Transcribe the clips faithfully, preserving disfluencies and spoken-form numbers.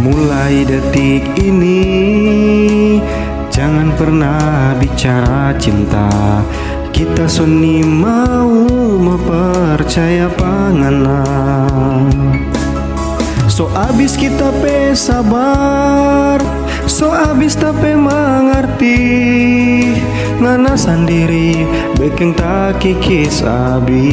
Mulai detik ini, jangan pernah bicara cinta. Kita so nimau mo percaya pa ngana. So abis kita pe sabar, so abis ta pe mangarti. Ngana sandiri beking ta kikis abis.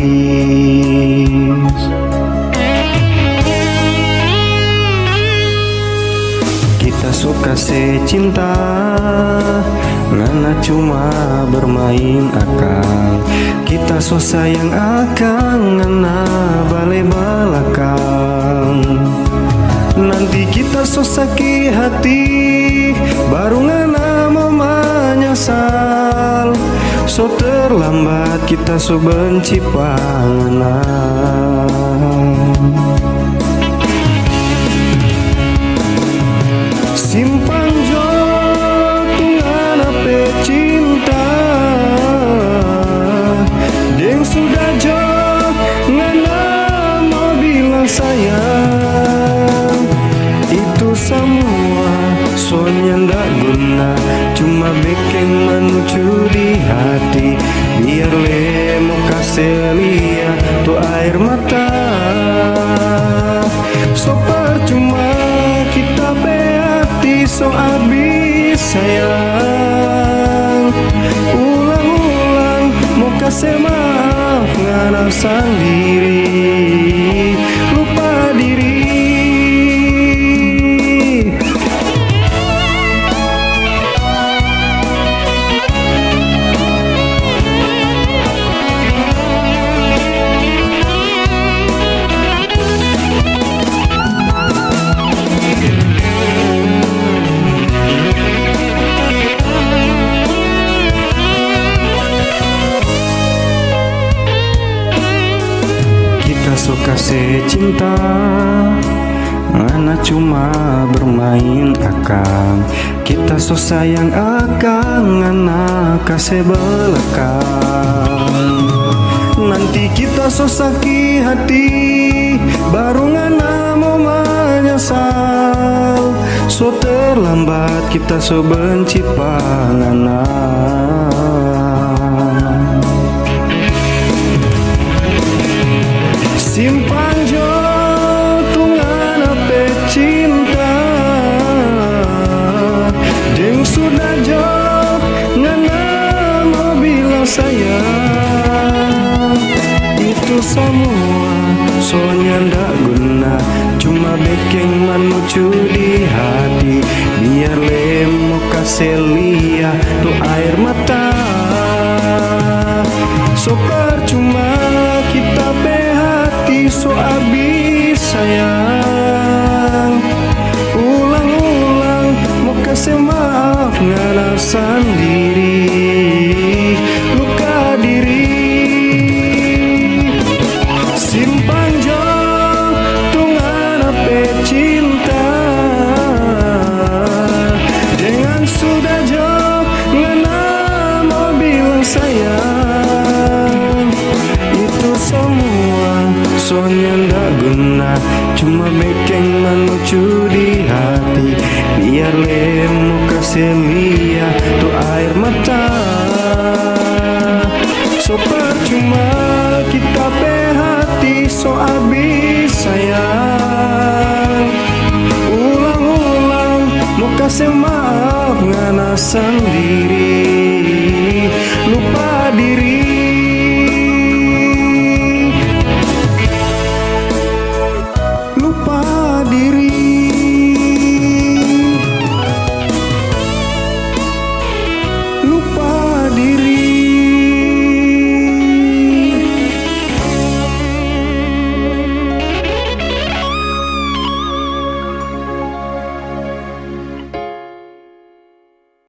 Kita so kase cinta, ngana cuma bermain akang. Kita so sayang akang, ngana bale balakang. Nanti kita so saki hati, baru ngana mo manyasal. So terlambat, kita so benci pa ngana. Simpan jo tu ngana pe cinta, deng sudah jo ngana mo bilang sayang. Itu samua so nyanda guna, cuma beking manucu di hati. Biar le mo kase lia tu aer mata, so percuma kita pe hati so abis sayang. Ulang-ulang mo kase maaf ngana sandiri, lupa diri. Kita so kase cinta, ngana cuma bermain akang. Kita so sayang akang, ngana kase belakang. Nanti kita so saki hati, baru ngana mo manyasal. So terlambat, kita so benci pa ngana. Simpan jo tu ngana pe cinta, deng sudah jo ngana mo bilang sayang. Itu samua so nyanda guna, cuma beking manucu di hati. Biar le mo kase lia tu aer mata, so percuma kita pe hati so abis sayang. Ulang-ulang mo kase maaf ngana sandiri, luka diri. Simpan jo tu ngana pe cinta, dengan sudah jo ngana mo bilang sayang. Itu samua so nyanda guna, cuma beking manucu di hati. Biar le mo kase lia tu aer mata, so percuma kita pe hati so abis sayang. Ulang-ulang mo kase maaf ngana sandiri,